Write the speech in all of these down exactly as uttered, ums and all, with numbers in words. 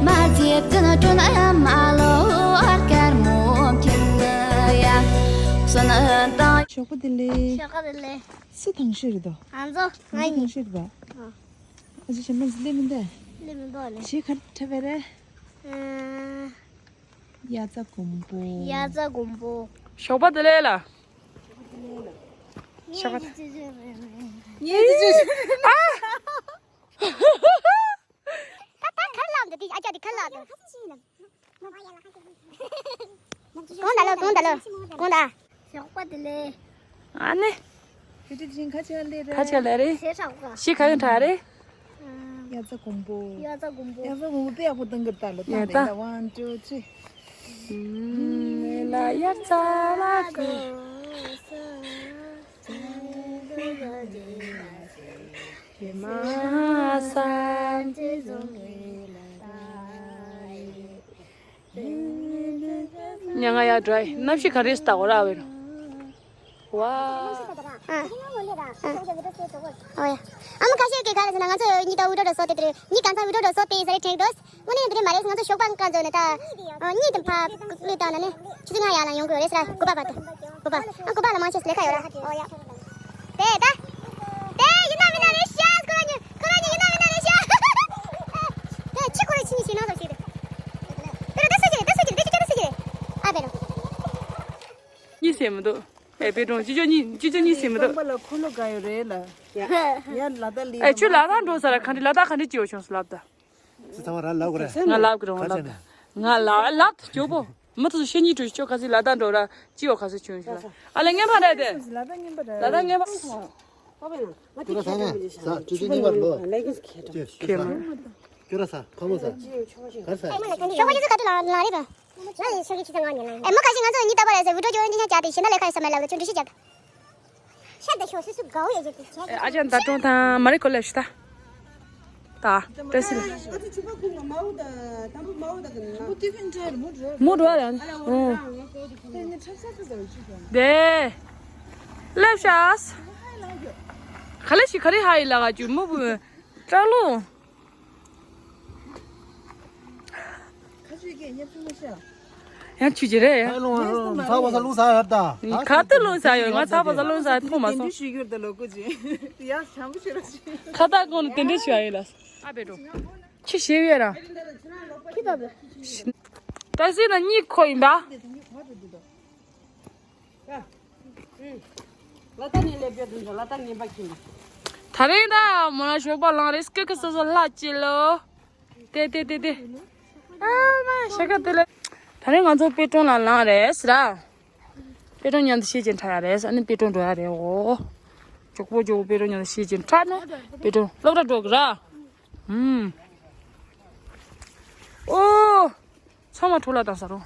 མ་བརྗེད་དུ་དྲོ་ན་མ་ལོ་དཀར་མོ་ཁྱེར་ཡ། སོན་དང་། ཞོགས་པ་བདེ་ལེགས། ཞོགས་པ་བདེ་ལེགས། སུ་དང་ཤོས་རེད་དོ། ང་ཚོ་ང་ང་ཚོ་ཡིན། དང་ཤོས་རེད་པ། ཨ། ཨ་ཅེ་ཞེ་མ་ཟི་ལེ་མི་འདའ། ལེ་མི་འདའ་ལེ། ཞེ་ག་ཁྲ་བེ་རེ། ཨ། ཡ་ཙ་གོམ་པོ། ཡ་ཙ་གོམ་པོ། ཞོགས་པ་བདེ་ལེགས་ལ། ཞོགས་པ། ངས་ཅི་ཅི་ཅི། ཨ། ད་ད་གར་ལབ་འདི་ཨ་ཅག་འདི་གར་ལབ་འདི། གོང་ད་ལོ་གོང་ད་ལོ་གོང་ད། ཞོགས་པ་བདེ་ལེགས། ཨ་ནི། ཁྱེད་ཚོ་དེ་རིང་ཁ་ཆེ་ལེ་རེད། ཁ་ཆེ་ལེ་རེད། ཞེ་ཧྲག་ག་ཤི་ཁ་ཡོན་ཁྲ་རེད། ཡ་ཙ་གོམ་པོ། ཡ་ཙ་གོམ་པོ། ཡ་ཙ་གོམ་པོ་དཔེ་ཡག་པོ་བཏང་གི་རེད་ད་ལོ། ཡ་ད། ད་ད་ཝན་ཊུ་ཐི་རི། ལ་ཡ་ཙ་ལ་གོ། མ་ས། ཉ་ང་ཡ་འདྲ་ཡི་གནམ་གཤིས་ག་རེ་ལྟ་བ་ར་བེ་རུ། ཝ། ཨ། ཨ། ཨོ་ཡ། ཨ་མ་ཁ་ཤས་ཀྱིས་ག་རེ་ཟེར་ན་ང་ཚོ་གཉིས་ད་ཝི་ཌི་ཡོ་བཟོ་དེ་དེ་རེད། གཉིས་གང་ཚང་ཝི་ཌི་ཡོ་བཟོ་དེ་ཟེར་རེད་དྲན་འདུག་དངོས་གནས་དེ་རེད་མ་རེད། ང་ཚོ་ཞོགས་པ་ཀ་འཛོལ་ནས་ད། ཨ། གཉིས་དེ་ཕ་གླུད་བཏང་ན་ནི། ཆུ་ཚོད་ལྔ་ཡར་ལ་ཡོང་དགོས་རེད་ཟེར། དགོན་པ་བར་དུ། དགོན་པ། ཨ། དགོན་པ་ལ་མང་ཆེ་ལས་ཀ་ཡོད་ར། ཨོ་ཡ། དེ་ད། དེ་ཡིན་ན་མིན་ན་རེད་ཤག་ཁོ་རང་གཉིས་ཁོ་རང་གཉིས་ཡིན་ན་མིན་ན་རེད་ཤག་དེ་ཁྱི་ཁོ་རང་ཁྱི་གཉིས་ཤི་ན་ཟོ་ཞིག་རེད། དེ་ར་ད་སུ་ཞིག་རེད། ད་སུ་ཞིག་རེད། དེ་ཅི་ཅི་ད་སུ་ཞིག་རེད། ཨ་བེ་རོ། གཉིས་ཟེར་མི་འདུག་ཨེ་པེ་ཀྲོང་ཅི་ཅོ་གཉིས་ཅི་ཅོ་གཉིས་ཟེར་མི་འདུག་རྐང་པ་ལ་འཁོར་ལོ་ག་ཡོད་རེད་ལ། ཡ་ལ་དྭགས་ལི། ཨེ་ཁྱོད་ལ་དྭགས་འགྲོ་ས་ར་ག་འདྲ་ལ་དྭགས་ག་འདྲ་སྐྱིད་པོ་བྱུང་སོང་ལབ་ད། ཚང་མ་རང་ལབ་དགོས་རེད། ང་ལབ་དགོས་རེད། ང་ལབ་ད། ང་ལབ་ལབ་ད་ཇོ་བོ། མི་ཚོ་ཤེས་ཉིན་གྲོས་ཆོད་ག་ཚོད་ལ་དྭགས་འགྲོ་ར་སྐྱིད་པོ་ག་ཚོད་བྱུང་ཞིག་ལ། ཨ་ལས་ངན་པ་རེད་དེ། ལ་དྭགས་ངན་པ་རེད། ལ་དྭགས་ངན་པ། ཁྱོད་ར་ས་ན་ས་ཅི་ཅི་ཉིན་པར་ལོ། ཁྱོད་ར་ས་ཁོ་མོ་ས་གར་ས། ཞོགས་པ་ཆུ་ཚོད་ག་དུས་ལ་ལ་རེད་པ། ང་ཡི་ཞོགས་ཀྱི་ཆུ་ཚོད་ལྔ་ཉིན་ལ། ཨེ་མོ་ཁ་ཤས་ང་ཚོ་གཉིས་ལྟ་བ་རེད་ཟེར་ཝི་ཌི་ཡོ་ཅོ་ཅི་ཆ་བྱ་དེ་ཤེས་ན་ལས་ཀ་ཡོད་ས་མེད་ལབ་ལ་ཁྱོད་འགྲེལ་བཤད་རྒྱག་ཤ་ད་ཤོ་སུ་སུ་གའོ་ཡ་ཇེ་ཏི་ཆེ། ཨ་ཅག་ད་ཀྲོང་ཐང་མ་རེད་གོ་ལབ་ཤི་ད། ད་ཏྲེ་སི་ལ། མོ་འགྲོ་བ་ལ། ཨོ། དེ། ལབ་ཤ། ག་ལེ་ཤི་ག་རེ་ཧ་ཡི་ལ་ག་ཅུ་མོ་བུ། ཏྲ་ལོ། ཁ་ཆུ་སྐད་ཉབ་ཆུང་མ་ཤ། ཡང་ཆུ་ཅི་རེད་ཡ། ཚ་བ་ས་ལུང་ས་ཡར་ད། ག་ཏུ་ལུང་ས་ཡོད། ང་ཚ་བ་ས་ལུང་ས་མཐོང་མ་སོང་། ཞུ་རྒྱུར་ད་ལོ་ཀུ་ཅི། ཡ་བྱང་བུ་ཤི་ར་ཤི། ཁ་ཏ་གོང་ནས་དེ་འདྲ་ཞུ་ཡ་ཡིན་ལ། ཨ་བེ་རོ། ཁྱི་ཞེ་བས་ར། ཁྱི་ད་བེ། ད་སི་ན་གཉིས་ཁོ་ཡིན་པ། ལ་ད་ནི་ལེབ་ཡོད་དུ་འགྲོ་ལ་ད་ངན་པ་ཁྱིམ་པ། ད་རེས་ད་མོ་ན་ཞོགས་པ་ལངས་རེས་ཀི་ཀི་སོ་སོ་ལྷ་ཅི་ལོ། དེ་དེ་དེ་དེ། ཨ་མ་ཤ་ཀ་དེ་ལ། ད་རེས་ང་ཚོ་པེ་ཀྲོང་ལ་ལངས་རེས་ར། པེ་ཀྲོང་མཉམ་དུ་ཤེས་ཅན་ཁྲ་ཡ་རེས་ཨ་ནི་པེ་ཀྲོང་འགྲོ་ཡ་རེད་འོ། ཇོག་པོ་ཇོག་པོ་པེ་ཀྲོང་མཉམ་དུ་ཤེས་ཅན་ཁྲ་ནི་པེ་ཀྲོང་སློབ་གྲྭ་འགྲོ་གི་ར། ཧུམ། ཨོ། ཚང་མ་འཕྲོ་བརླག་བཏང་ས་རུང་།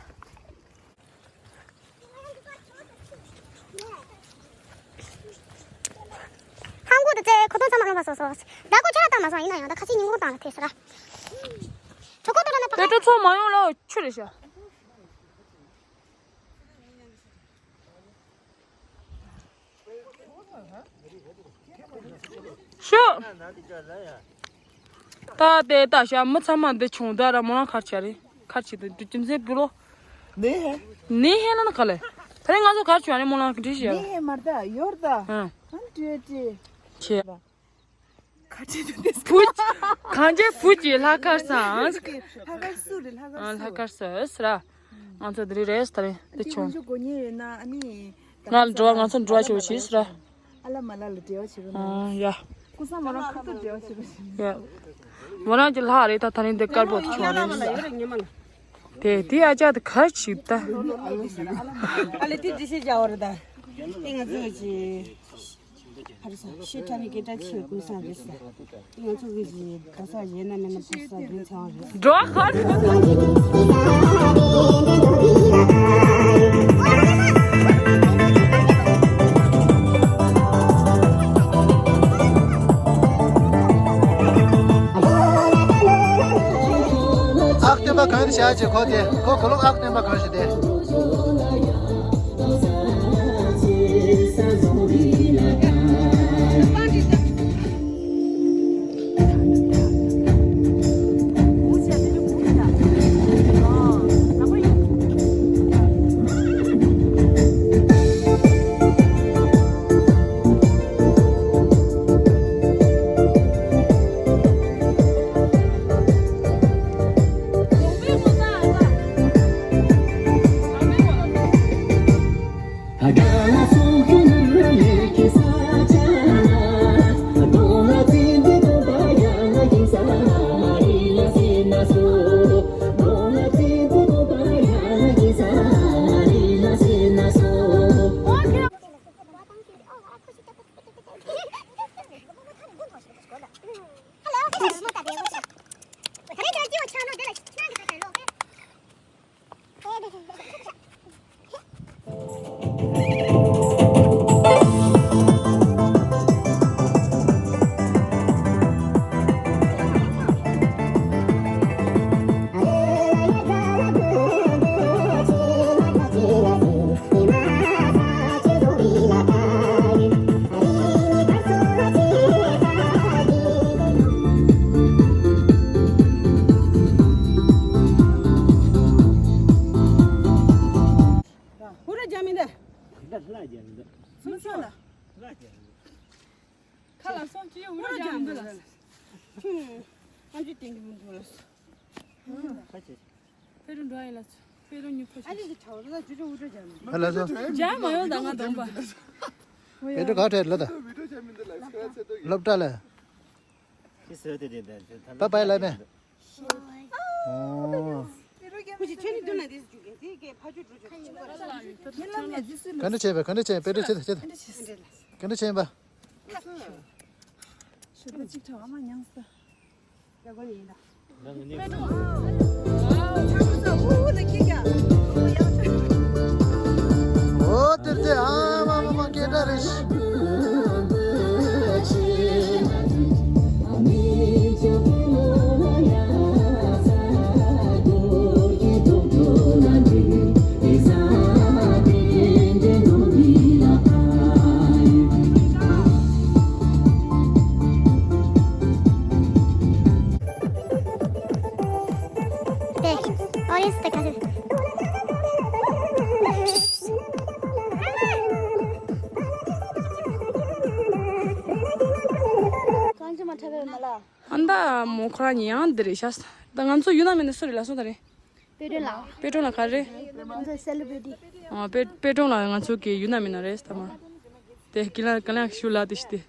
ཧང་གོ་དུ་ཙེ་ཁོ་ཏོང་ཚང་མ་ལོང་བ་སོ་སོ། ད་ཁོ་ཆ་ལ་བཏང་མ་སོང་ཡིན་ན་ཡང་ད་ཁ་ཆེ་ཉིན་གོང་བཏང་ལ་ཐེ་ས་ར། ཁྱོ་ཁོ་ཏོ་ར་ན་པ། དེ་ཏོ་ཚོ་མ་ཡོང་ལོ་ཆུ་རེ་ཤ། ཤོ། ད་དེ་ད་ཤ་མི་ཚང་མ་འདི་ཆུང་ད་ར་མོ་རང་ཁར་ཆ་རེད་ཁར་ཆི་དུ་འདི་ཅུམ་སེ་བུ་ལོ། ནེ་ཧེ། ནེ་ཧེ་ན་ན་ག་ལེ། ད་རེས་ང་ཚོ་གར་ཆུ་ཨ་ནེ་མོ་རང་གི་འདྲི་ཤི་ཡ་ནེ་ཧེ་མར་ད་ཡོར་ད། ཧང་། ཧང་ཏྲེ་ཏྲེ། ཆེ། ཁ་ཆེ་དུ་ཏེ་སྐུ། གང་ཅེ་བུ་ཅེ་ལྷ་ཁར་སང་། ལྷ་ཁར་སུ་རེད་ལྷ་ཁར་ཨ་སུ། ལྷ་ཁར་སུ་ཨེ་སི་ར། ང་ཚོ་འདི་རེད་རེད་ད་རེད་འདི་ཆུང་། ང་ཚོ་གོ་ཉེ་ཡོད་ན་ཨ་ནི། ང་འགྲོ་བ་ང་ཚོ་འགྲོ་བ་ཆེ་བོ་ཞིག་སི་ར། ཨ་ལ་མ་ལ་ལ་འབྲེལ་བ་བྱེད་རོགས་གནང་། ཨ་ཡ། སྐུ་ས་མོ་རང་ཁ་ཐུག་འབྲེལ་བ་བྱེད་རོགས་གནང་། ཡ། མོ་རང་གི་ལྷ་རེད་ད་ད་རིང་འདི་དཀར་པོ་དེ་ཆུང་རེད། དེ་དེ་ཨ་ཅག་དེ་ག་ཞིག་ད། ཨ་ལེ་དེ་འདི་ཤེས་བྱ་བ་རེད་ད། དེ་ང་ཚོ་ཅི། ཧ་རི་ས་ཤི་ཁྲ་ནི་སྐད་གྲགས་ཆེ་དགོས་ས་རེད་ས། ང་ཚོ་གི་ཞི་ག་ས་ཡེ་ན་མེ་ན་ཕོ་ས་རྒྱུན་ཚང་རེད། འགྲོ་ཧ་རི། ཨག་སྟོན་པ་གང་ཞིག་བྱ་ཅེ་ཁོ་དེ་ཁོ་གོ་ལོག་ཨག་སྟོན་པ་གང་ཞིག་དེ། ཨ་ཅེ། ཕེ་རུ་འགྲོ་ཡིན་ལ། ཕེ་རུ་ཉུ་ཕོ་ཞིག་ཨ་ལ་སོ། ཇ་མ་ཡོང་ད་ང་གདོང་པ། ཕེ་རུ་ག་ཐད་ལ་ད། སློབ་གྲྭ་ལ། པ་པའི་ལ་ནས། ཨོ། ག་འདྲ་བྱས་པ་ག་འདྲ་བྱས་པ་ཕེ་རུ་ཆེ་ད་ཆེ་ད། ག་འདྲ་བྱས་པ། ཤོད་ད་ཅིག་ཐོག་ཨ་མ་མྱངས་ས། ཨོ་དེར་དེ་ཨ་མ་མ་མ་སྐད་གྲགས་རེད། དེ། ཨོ་རེད་ཟེར་ད་ག་ཟེར། གང་ཅི་མ་འཁྲབ་པའི་མ་ལ། ཨ་མདའ་མོ་ཁོ་རང་ཉི་ཡང་འདི་རེད་ཤག་ད་ང་ཚོ་ཡུལ་ན་མེད་ན་སུ་རེད་ལ་སོང་ད་རེད། པེ་ཏྲོ་ལ། པེ་ཏྲོ་ལ་ག་རེ། ང་ཚོ་སེ་ལི་བྷི་རི་ཊི། ཨ་པེ་པེ་ཏྲོ་ལ་ང་ཚོ་གི་ཡུལ་ན་མེད་ན་རེད་ད་མ། དེ་ཀི་ལ་ཀ་ལ་ཤུ་ལ་དེ་ཤི་དེ།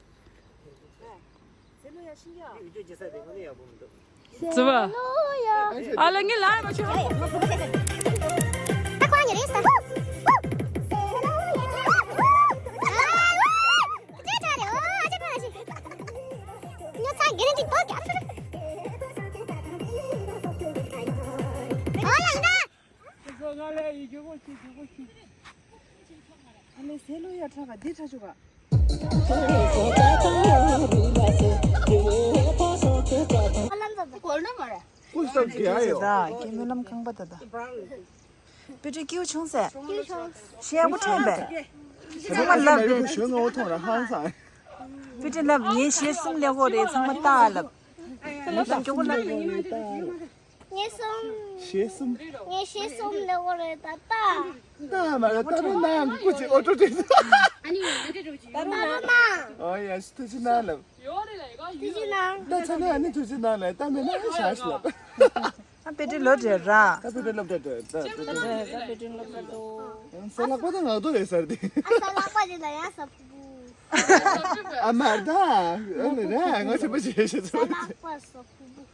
ཙི་བ། ཨ་ལ་ངའི་ལ་མ་ཆོ། ད་ཁོ་རང་ཉིད་རེད་ཟེར། ཁྱེད་ཚ་རེད་ཨོ་ཨ་ཅག་ཕ་ཞིག་ཉོ་ཚ་གེ་རེ་ཅིག་ཏོ་རྒྱབ་ཨོ་ཡང་ན། ང་ལས་ཡི་གེ་གོ་ཤི་གེ་གོ་ཤི། ཨ་ལས་ཟས་ལོ་ཡ་ཁྲ་ག་འདི་ཁྲ་ཆུ་ག། གོལ་ན་མ་རེད། ཀུ་སབ་ག་ཡོད། ད་གེ་མོ་ལམ་ཁང་པ་ད་ད། པེ་ཏྲི་ཀིའུ་ཆུང་སེ། ཤེ་ཡག་པོ་ཁྲེན་པས། ཚང་མ་ལབ་རེད། ཞོན་ངོ་ཐོང་ར་ཧང་སང་། པེ་ཏྲི་ལབ་ངའི་ཞེ་གསུམ་ལེགས་པོ་རེད་ཚང་མ་ལྟ་ལབ། ལབ་མགྱོགས་པོ་ལབ། ངེ་གསུམ། ཞེ་གསུམ། ངེ་ཞེ་གསུམ་ལེགས་པོ་རེད་ད་ལྟ། ད་མ་རེད་ད་རུང་ནང་ཀུ་ཅི་ཨོ་ཏོ་ཏི། ད་རུང་ནང་། ཨོ་ཡ་ཐུགས་རྗེ་གནང་ལབ། ཐུགས་རྗེ་གནང་། ད་ཚ་ནས་ཨ་ནི་ཐུགས་རྗེ་གནང་ལབ་ད་མེད་ན་ཨ་ནི་བཞག་ལབ། ཨ་པེ་ཏྲི་ལོ་དྲེལ་ར། ད་པེ་ཏྲི་ལོ་དྲེལ་དྲེལ་ད་པེ་ཏྲི་ལོ་དྲེལ། ད་པེ་ཏྲི་ལོ་དྲེལ་དོ། ས་ལག་པ་ད་ང་དོ་རེད་ཟེར་ཏེ། ཨ་ས་ལག་པ་དེ་ལ་ཡ་ས་ཕུ་ཕུ། ཨ་མར་ད། ཨ་ནི་ར་ང་ཚོ་པ་ཞེས་ཞེས་ཚོ། ས་ལག་པ་ས་ཕུ་ཕུ།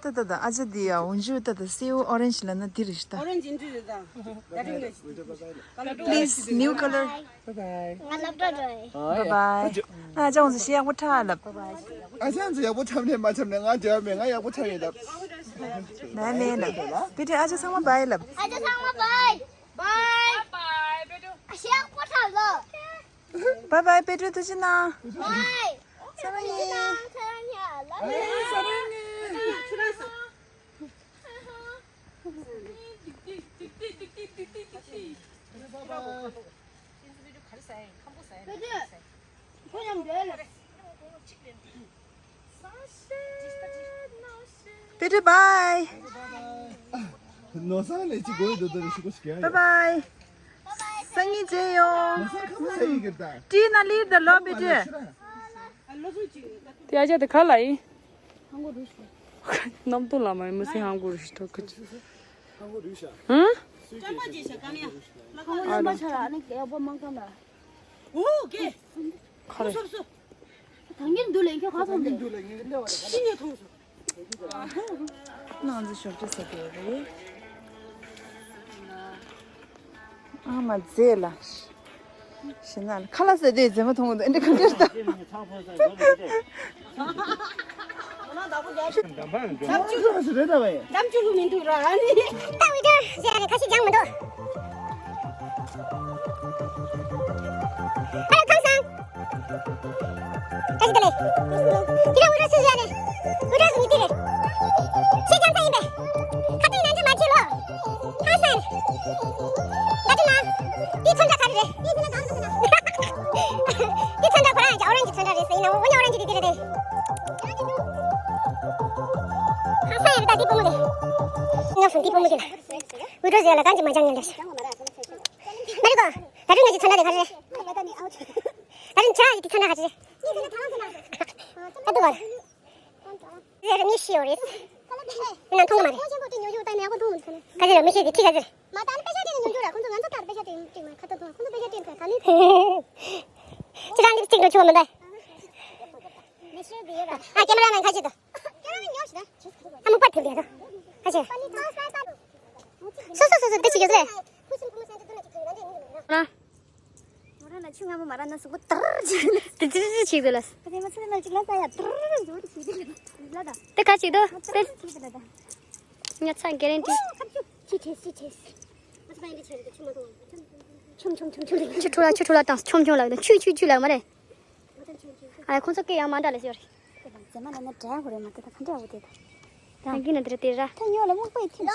ད་ད་ད་ཨ་ཅག་འདི་ཡ་འོན་ཇུ་ད་ད་སེའུ་ཨོ་རེན་ཇི་ལ་ན་འདི་རེད་ཤི་ད། ཨོ་རེན་ཇི་འདི་རེད་ད། ད་རིང་ལ་ཞིག་ད། Please new color། Bye bye། ང་སློབ་གྲྭ་འགྲོ་ཡིན། Bye bye། ཨ་ཅག་ང་ཚོ་ཞེ་ཡག་པོ་འཁྲབ་ལབ། ཨ་ཅག་ང་ཚོ་ཡག་པོ་འཁྲབ་ནས་མ་འཁྲབ་ནས་ང་འབྲེལ་བ་མེད། ང་ཡག་པོ་འཁྲབ་ཡོད་ལབ། ན་མེད་ན། པེ་ཏྲི་ཨ་ཅག་ཚང་མ་bye་ལབ། ཨ་ཅག་ཚང་མ་bye། Bye། Bye bye། ཞེ་ཡག་པོ་འཁྲབ་ལོ། Bye bye པེ་ཏྲི་ཐུགས་རྗེ་གནང་། Bye། ཚང་མ་ཡིན། ཚང་མ་ཡིན། པེ་ཏྲི་bye། ནོར་བཟང་ལས་ཅི་དགོས་འདུག་ད་རེ་ཤི་ཁོ་ཤི་ཀྱང་bye bye། སང་ཉིན་མཇལ་ཡོང་། ནོར་བཟང་ཁ་པོ་ཟ་ཡི་གི་ད། ཏྲི་ན་ལིར་ད་ལོ་པེ་ཏྲི། དེ་ཨ་ཅག་དེ་ག་ལ་ཡིན། གནམ་སྟོང་ལ་མ་ཡིན་མི་སྲིད་ཧང་གོ་རུ་ཤི་ཐོག་གི། ཧང་གོ་རུ་ཤ། ཧང་། ཨ་ར། ཁ་རེ། ད་ངས་འདུག་ལས་ཁྱོད་ག་ཐོང་དེ། ཅི་ནས་ཐོང་སོང་། ནང་ཚོ་ཞོགས་ཇ་ཟ་གི་ཡོད་རེད། ཨ་མ་མཛེས་ལ། ཞེ་ན་ལ་ཁ་ལག་ཟ་དེ་མཛེས་མ་མཐོང་གི་འདུག་ཨ་འདྲ་ག་འདྲ་ལྟ། ལམ་ཆུ་གུ་མི་འདུག་ར་ཨ་ནི། ད་ཝི་ཀར་ཟེར་ནས་ཁ་ཤས་སྦྱང་མི་འདུག་ཨ་ལ་ཁང་སང་། ཁ་ཤས་ད་ལེ། ཁྱེད་རང་ཝི་ཀར་ཟེར་ནས། ཝི་ཀར་ཟེར་ནས་དེ་རེད། ཤེས་ཀྱང་ཚ་ཡིན་པས། ཁ་ཏོན་ནང་ཆུ་མ་ཆེ་ལོ། ཧ་སན། ད་དུ་ན། འདི་ཚོན་ཁྲ་ག་རེ་རེད། འདི་ཚོན་ཁྲ་ག་རེ་རེད། འདི་ཚོན་ཁྲ་ཁོ་རང་ཡང་ཨོ་རེན་ཇི་ཚོན་ཁྲ་རེད་ཟེར་ཡིན་ན་འོ་ཉ་ཨོ་རེན་ཇི་འདི་འདི་རེད་དེ། ཧ་ས་ཡ་རེད་ད་འདི་སྤོ་མོ་རེད། ཉོ་སོང་འདི་སྤོ་མོ་རྒྱུ་ན། ཝི་ཀྲོ་ཟེར་ཡ་ལ་གང་གི་མ་སྦྱང་ཉན་རེད། མ་རེད་གོ། ད་དུང་ང་ཚོ་ཚོན་ཁྲ་དེ་ག་རེ་རེད། ད་དུང་ཁྱེད་རང་གི་ཚོན་ཁྲ་ག་རེ་རེད། ད་དུ་བར། ཟེར་མི་ཤེས་ཡོད་རེད། མི་ནང་མཐོང་གི་མ་རེད། ཁ་ཅིག་ལ་མི་ཤེས་དེ་ཁྲིད་ག་ཟེར། མ་ད་ནི་པེ་ཤ་དེ་ནི་ཉོ་རྒྱུ་ར། ཁོང་ཚོ་ང་ཚོ་ལྟར་པེ་ཤ་དེ་ཅིག་མ་ཁ་ཏོ་ཐོང་། ཁོང་ཚོ་པེ་ཤ་དེ་ད་ནི། ཁྱེད་རང་གིས་གཅིག་འགྲོ་ཆོག་མི་འདུག་ཨ། ཀེ་མ་ར་མན་ཁ་ཅིག་ཏུ། ཨ། མུག་པར་ཐེབས་ཡོད་དོ། ཁ་ཅིག་སོ་སོ་སོ་སོ་དེ་ཅིག་ཡོད་རེད། ང་རང་ལ་ཆུ་སྔ་མོ་མ་རག་ན་གཟུགས་པོ་ཏར་ཅིག་ཏི་ཅི་ཅི་ཅིག་དེ་ལ། ཁ་ཅིག་མ་ཚུད་ན་ཅིག་ལ་ས་ཡ་ཏར་གཟུགས་པོ་ཅིག་དེ་ལ་ད། དེ་ཁ་ཅིག་ཏུ་དེ། ང་ཚ་གེ་རན་ཏི། ཆུ་ཁྲོ་ལ་ཆུ་ཁྲོ་ལ་དང་ཆོམ་ཆོམ་ལ་ཆུ་ཆུ་ཆུ་ལ་མ་རེད། ཨ། ཁོང་ཚོ་སྐད་ཡང་མ་འདྲ་ལ་ཤོར། རྫ་མ་ལ་ན་འདྲ་གོ་རེ་མ་ཏི་ད་ག་འདྲ་བོ་དེ་ད། རང་གི་ན་འདིར་དེ་ར། ཐ་ཉོ་ལ་མུག་པའི་ཐིམ།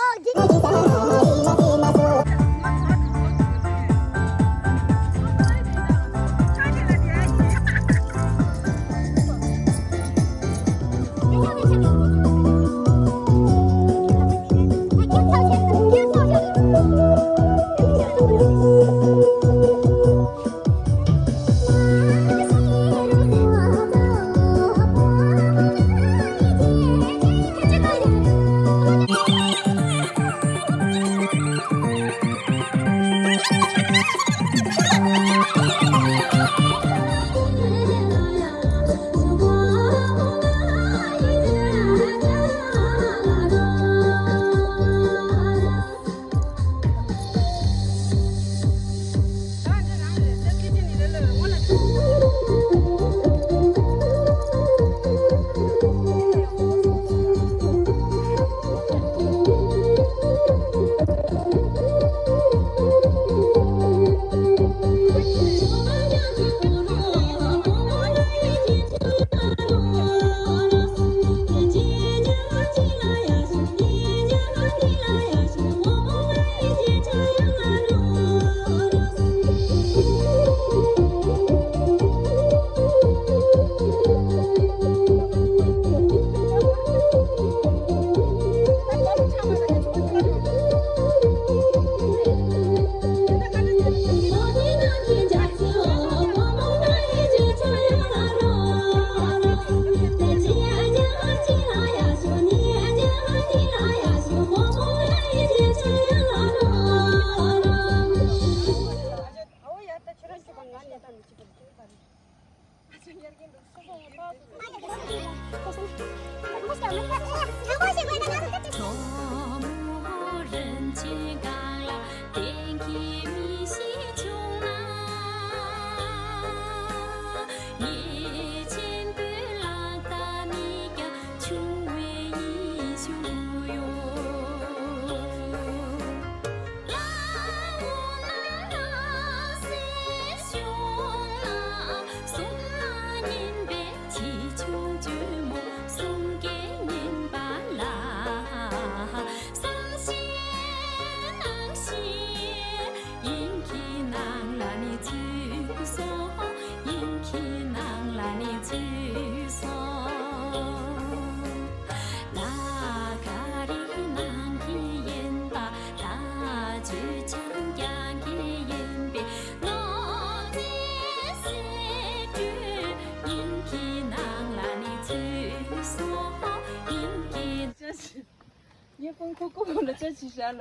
ངས་ཀོང་ཁོ་ཀོ་ལ་ཅ་ཆི་ཤ་ལ།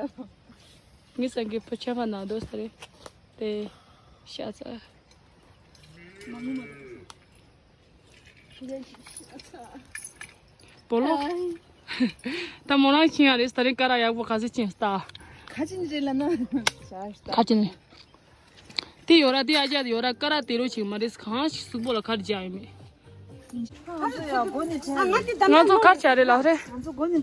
ངས་སང་གི་ཕོ་ཆ་མ་ན་དོ་ས་རེད། དེ་ཤ་ཚ། སྤོ་ལོ། ད་མོ་རང་ཁྱིམ་ཡང་རེད། ད་རེས་ཀ་ར་ཡག་པོ་ག་ཚོད་ཕྱིན་ལྟ། ཁ་ཅིག་རེད་ལ་ན། ཁ་ཅིག་ནི། དེ་ཡོད་ར་དེ་ཨ་ཅག་དེ་ཡོད་ར་ཀ་ར་དེ་རོ་ཅིག་མ་རེད། གང་ཞིག་གཟུགས་པོ་ལ་ག་རེ་བྱ་ཡོད་མེད། ང་ཚོ་ག་རེ་བྱ་རེད་ལགས་རེད། ང་ཚོ་ག་རེ་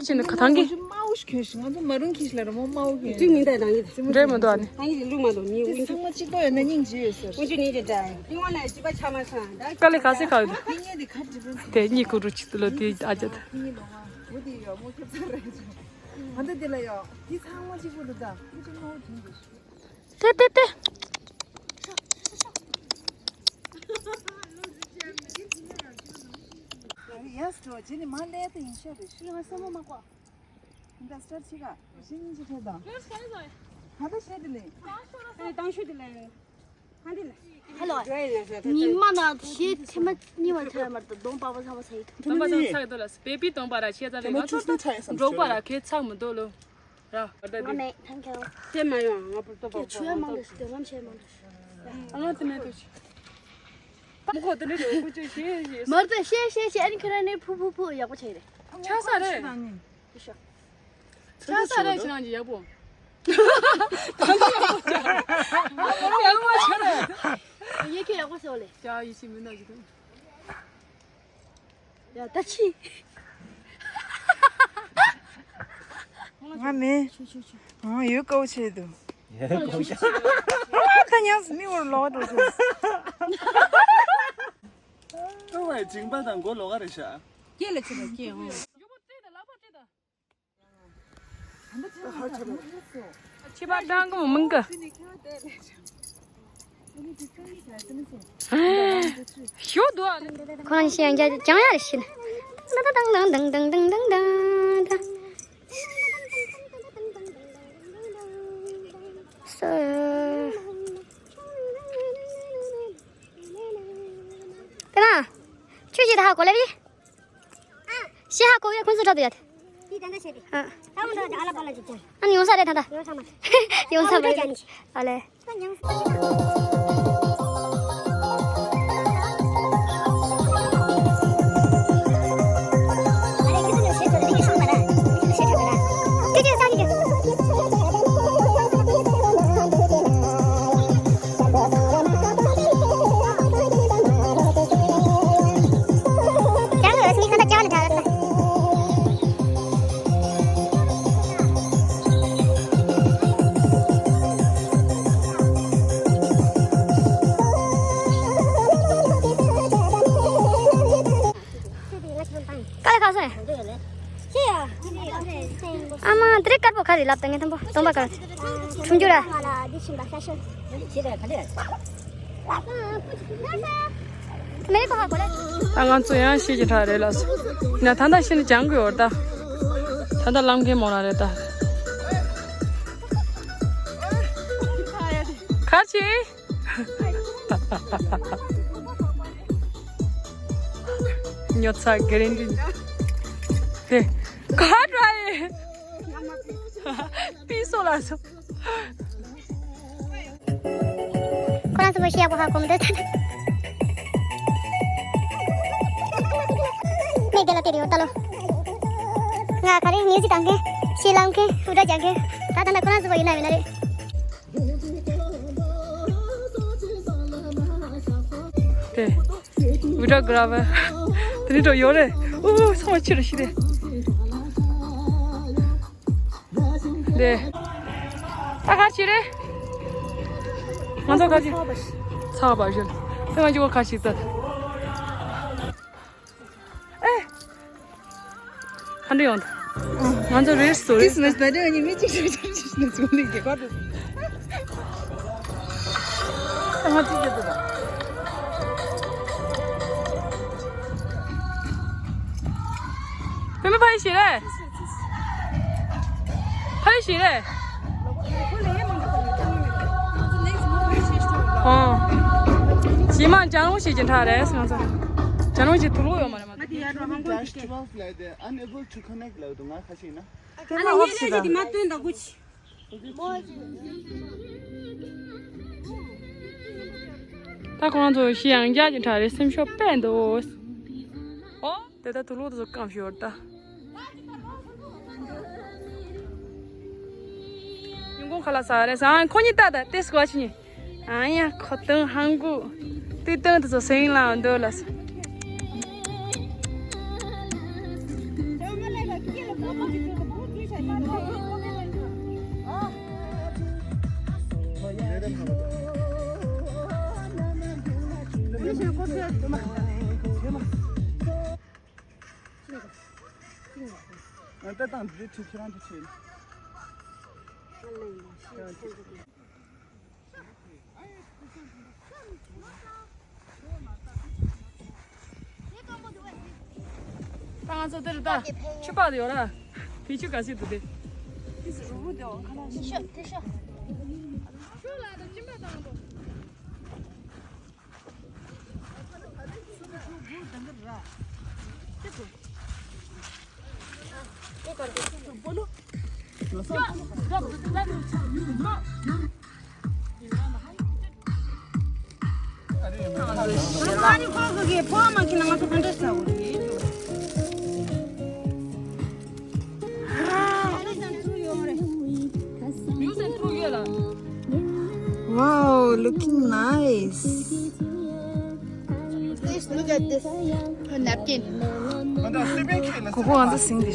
བྱས་ནས་ག་ཐང་གི། དམར་པོ་ཞིག་ཁྱོད་ཤིག་ང་ཚོ་མ་རུང་ཁྱི་ཤིག་ལ་ར་མོ་དམར་པོ་ཁྱོད། འགྲིག་མི་འདུག་ཨ་ནི། འགྲིག་མི་འདུག་ཨ་ནི། ཨ་ནི་ལུག་མ་འདུག་ནི་དེ་ཚང་མ་གཅིག་པ་ཡོད་ན་སྙིང་རྗེ་ཡོད་ཟེར། དཀའ་ལས་ག་ཚོད་ཁག་ཡོད། དེ་ངས་དེ་ཁ་འདྲི་པོ་དེ་གཉིད་ཁུག་རུ་ཆིག་ཏུ་ལོ་དེ་ཨ་ཅག་དེ། ཁྱི་གཉིད་ལོག་ཨ། འོ་དེ་ཡོད་མོ་ཁྱོད་ཚར་རེད། ཨ་ད་དེ་ལ་ཡོད། དེ་ཚང་མ་གཅིག་པ་འདུག་ད་ཁྱི་ཆུང་མ་འོ་དེ་འདུག་ཏེ་ཏེ་ཏེ། ཡས་འགྲོ་རྗེས་ནི་མ་ལས་ཏེ་ཡིན་ཤ་རེད། ཤི་ང་སེམས་མ་མ་ཀོ། འདི་སྟར་ཆི་ག་ཤི་ཉིན་ཅི་ཐེ་དང་། ཧ་ད་ཤེ་དི་ལེ། ཨེ་ཏང་ཤུ་དི་ལེ། ཧ་ལོ། ཉི་མ་ན་ཞེ་ཐེ་མ་ཉི་མ་ཐེ་མར་དུ་གདོང་པ་པ་ཚ་བ་ཚ་ཡི་ཐུ། གདོང་པ་ཚ་བ་ཚ་ཡི་དོ་ལ་སི་བེ་པི་གདོང་པ་ར་ཤེ་ཚ་རེ་ང་ཚོ་འབྲོག་པ་ར་ཁེ་ཚག་མི་འདུག་ལོ། ར། ང་མེད། thank you། ཤེ་མ་ཡོང་ང་པུར་ཏོ་པ། ཆུ་ཡ་མང་དུ་ཞུ་དོ་ངམ་ཤེ་མང་དུ་ཞུ། ཨ་ང་དེ་མེད་དུ་ཤེ། མོ་གོ་དེ་ནས་རེ་ཀུ་ཅོ་ཤེ་ཤེ། མར་པེ་ཤེ་ཤེ་ཤེ། ཨ་ནི་ཁྱེད་རང་ནི་ཕུ་ཕུ་ཕུ་ཡག་པོ་བྱས་རེད། ཆགས་ས་རེད། ཤ། ཆགས་ས་རེད་ཁྱེད་རང་གི་ཡག་པོ། ཡག་པོ་ཆགས་རེད། ཡེ་ཁྱེད་ཡག་པོ་ཟེར་བ་ལེ། ཡ་ཡེ་ཤེས་མི་འདུག་གི་འདུག་ཡ་ད་ཕྱི། ང་མེད། ཨང་ཡོད་དཀའ་བོ་བྱས་འདུག་ཡ་ཁོ་ཤ། ཨ་ད་ཉམས་སུ་མི་འོར་ལོག་འགྲོ་ཚུལ། ཀ་བའི་མཇིང་པ་དང་མགོ་ལོག་ག་རེད་ཤག་སྐེ་ལ་ཆེ་ད་སྐེ་འོང་། ཕྱི་པ་ཀྲང་གི་མོ་མིན་གི། ཞོ་དུ་ཨ་ནི། ཁོ་རང་ཤི་ཡང་རྒྱ་ཅང་ཡ་རེ་ཤི་ན། ད་ད་དང་དང་དང་དང་དང་དང་དང་། སོ། དེ་ན། ཆུ་ཞིག་ད་ཧ་གོ་ལེ་བི། ཤི་ཧ་གོ་ཡ་ཁོན་སུ་འགྲོ་དུ་ཡ་དེ། དེ་ད་ད་བྱས་ཏེ། ཨ། ད་འོ་འགྲོ་ད་ཨ་ལ་པ་ལ་ཅིག་ཅང་། ཨ་ནི་ཡོང་ས་རེད་ད་ད། ཡོང་ས་མ་རེད། ཡོང་ས་མ་རེད། ཨ་ལེ། ཀ་ལ་ཁ་སོང་ཡ། ཨ་མ་དེ་རིང་དཀར་པོ་ཁ་རེ་ལབ་ད་ངས་དང་པོ་སྟོན་པ་ག་ཁྲུང་ཆུ་ར། མེ་ཁོ་ཧ་གོ་ལེ། ད་ང་ཚོ་ཡང་ཤེས་ཀྱི་ཁྲ་རེད་ལ་སོ། ན་ད་ལྟ་ཤེས་ནི་ཅང་གི་ཡོད་ད། ད་ལྟ་ལམ་མཁན་མོ་རང་རེད་ད། ཁ་ཆེ། ཉོ་ཚ་གེ་རེན་ཏི། དེ་ག་འདྲ་ཡེ། པི་སོ་ལ་སོ། ཁོ་རང་ཚོ་བོད་ཤེས་ཡག་པོ་ཧ་གོ་མི་འདུག་མེ་དེ་ལ་དེ་རེད་ཡོད་ད་ལོ། ང་ག་རེ་མིའུ་ཟིག་གཏོང་མཁན། ཤེས་ལམ་མཁན། འུར་སྒྲ་རྒྱག་མཁན། ད་ད་ལྟ་ཁོ་རང་ཚོ་བོད་ཡིན་ན་ཡོད་ན་རེད། དེ། ཝི་ཌིའོ་གྷི་ར་ཕར། དེ་ནི་འགྲོ་ཡོད་རེད། ཨོ་ཚང་མ་ཕྱི་རུ་ཤི་རེད། དེ། ད་ག་ཕྱི་རེད། ང་ཚོ་ག་ཕྱི། ཚགས་པར་ཞིག་དེ་ང་ཚོ་ག་ཕྱི་ད། ཨེ། ཧན་རེ་ཡོང་། ང་ཚོ་རེས་སོ་རེས། ཁྲིས་མས་ད་ནི་མི་གཅིག་གཅིག་གཅིག་གཅིག་ནས་ཚུགས་ནས་རྒྱལ་ཁབ་ཏུ། ང་ཚོ་རྒྱལ་ཁབ་ད། བུ་མོ་ཕ་ཡི་ཤི་རེད། ཕ་ཡི་ཤི་རེད། ཨོ། ཇི་མ་ཅང་རུང་ཤི་ཅིན་ཐ་རེད་ང་ཚོ། ཅང་རུང་ཤི་ཐུ་ལུ་ཡོད་མ་རེད། ང་དེ་ཡར་འགྲོ་ཧང་གོང་གི་སྐད། Unable to connect ལབ་འདུག་ང་ཁ་ཤས་ན། ཨ་ལ་ངས་ལས་ཀྱི་དེ་མ་སྟོན་དང་གུ་ཆི། ད་ཁོང་ཚོ་ཤི་ཡང་རྒྱག་གི་འདྲ་རེད། སེམས་ཤོག་པས་འདུག་ཨོ། དེ་ད་དུ་ལོ་དུ་སྐམ་ཤོར་ད། ཡོང་ཁོང་ཁ་ལག་ཟ་རེད་ཟ། ཁོ་གཉིས་ལྟ་ད་ཏེ་སྐོ་ཆི་གཉིས། ཨ་ཡ་ཁོ་ཏང་ཧང་གུ། ཏི་ཏང་དུ་ཚོ་སེང་ལ་འདོད་ལ་ས། ང་ལྟ་སྟངས་འདི་འདྲའི་ཁྲིད་ཁྱེད་རང་གིས་བྱེད། ད་ང་ཚོ་འདིར་ད་ཆུ་བར་དུ་ཡོད་ར། དེ་ཆུ་ག་ཚོད་འདུག་དེ། དེ་ཤོག་དེ་ཤོག་ཤོག་ལ་ད་ཅི་མ་བཏང་འདུག Wow, looking nice. Please look at this. A napkin. ཁོ་ཁོ་ང་ཚོ་སིང་དེ།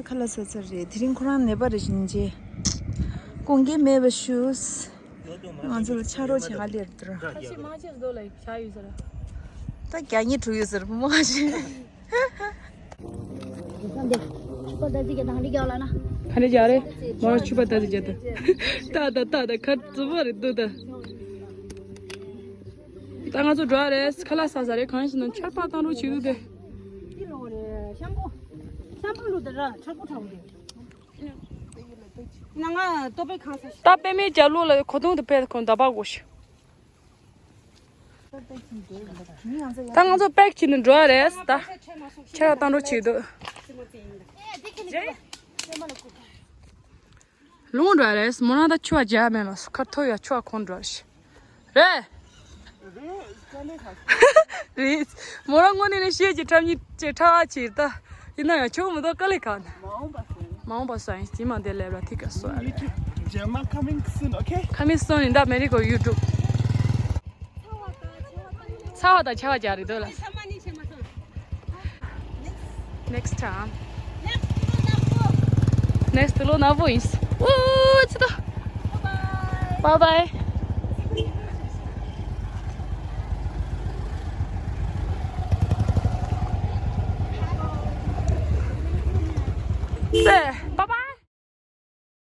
ཁ་ལག་ཟ་ཚར་རེད། དེ་རིང་ཁོ་རང་ནད་པ་རེད་བཞིན་རྗེས། ཀོང་ཀེ་མེད་པ་ཞུས། ང་ཚོ་ལ་ཆ་རོགས་བྱེད་ག་སླེབས་འདུག་ཁ་ཤས་མ་ཆེ་ཟོ་ལ་ཆ་ཡོད་ཟེར། ད་རྒྱ་ཉིད་དྲུག་ཡོད་ཟེར་བུ་མོ་ཁ་ཤས། ཁ་འདི་ཆུ་པ་ད་ཅི་ག་དང་འདི་ག་ལ་ན། ཁ་འདི་ག་རེད། མོ་རང་ཆུ་པ་ད་ཅི་ག་ད། ད་ད་ད་ད་ཁ་རྩུབ་པ་རེད་འདུག་ད། ད་ང་ཚོ་འགྲོ་ཡ་རེད། ཁ་ལག་ཟ་ས་རེད། གང་ཡིན་ཟེར་ན་ཆར་པ་བཏང་རོགས་བྱེད་འདུག་དེ། འདི་ལོ་རེད། ཤམ་པོ་ཤམ་པོ་ལུ་ད་ར་ཆར་པོ་ཁྲ་བོ་རེད། ནང་ང་ལྟོ་པའི་ཁང་ས་ཤི། ད་པད་མའི་རྒྱབ་ལོགས་ལ་གོ་དུང་དུ་ཕེབས་ཁོང་ད་པ་གོ་ཤི། ད་ང་ཚོ་པེག་བྱས་ནས་འགྲོ་ཡ་རེད་ད། ཆ་བཏང་རོགས་བྱེད་འདུག་ལུང་འགྲོ་ཡ་རེད། མོ་རང་ད་ཆུ་བ་རྒྱག་མེད་ལ་སུ་ཁར་ཐོ་ཡ་ཆུ་བ་ཁོང་འགྲོ་ཤི། རེད། རེད། མོ་རང་དངོས་གནས་ནས་བཤད་ཀྱི་ཁྲམ་གཉིས་ཀྱི་ཁྲ་བ་ཆེ་ད། ཡིན་ན་ཡང་ཆོག་མི་འདུག་དཀའ་ལས་ཁག་ནི། མ་འོངས་པ་སོང་ཡིན་དེ་མ་དེ་ལས་ར་ཐིག་ག་སོ་ཡ་རེད། རྗེས་མ་coming soon, okay? Coming soon in the America YouTube. ཚ་བ་དང་ཆར་པ་རྒྱག་རེད་འདོད་ལ། Next time. Next ལོ་ནག་པོ་ཡིན། ཨོ་ཙི་ད། Bye bye. Bye bye.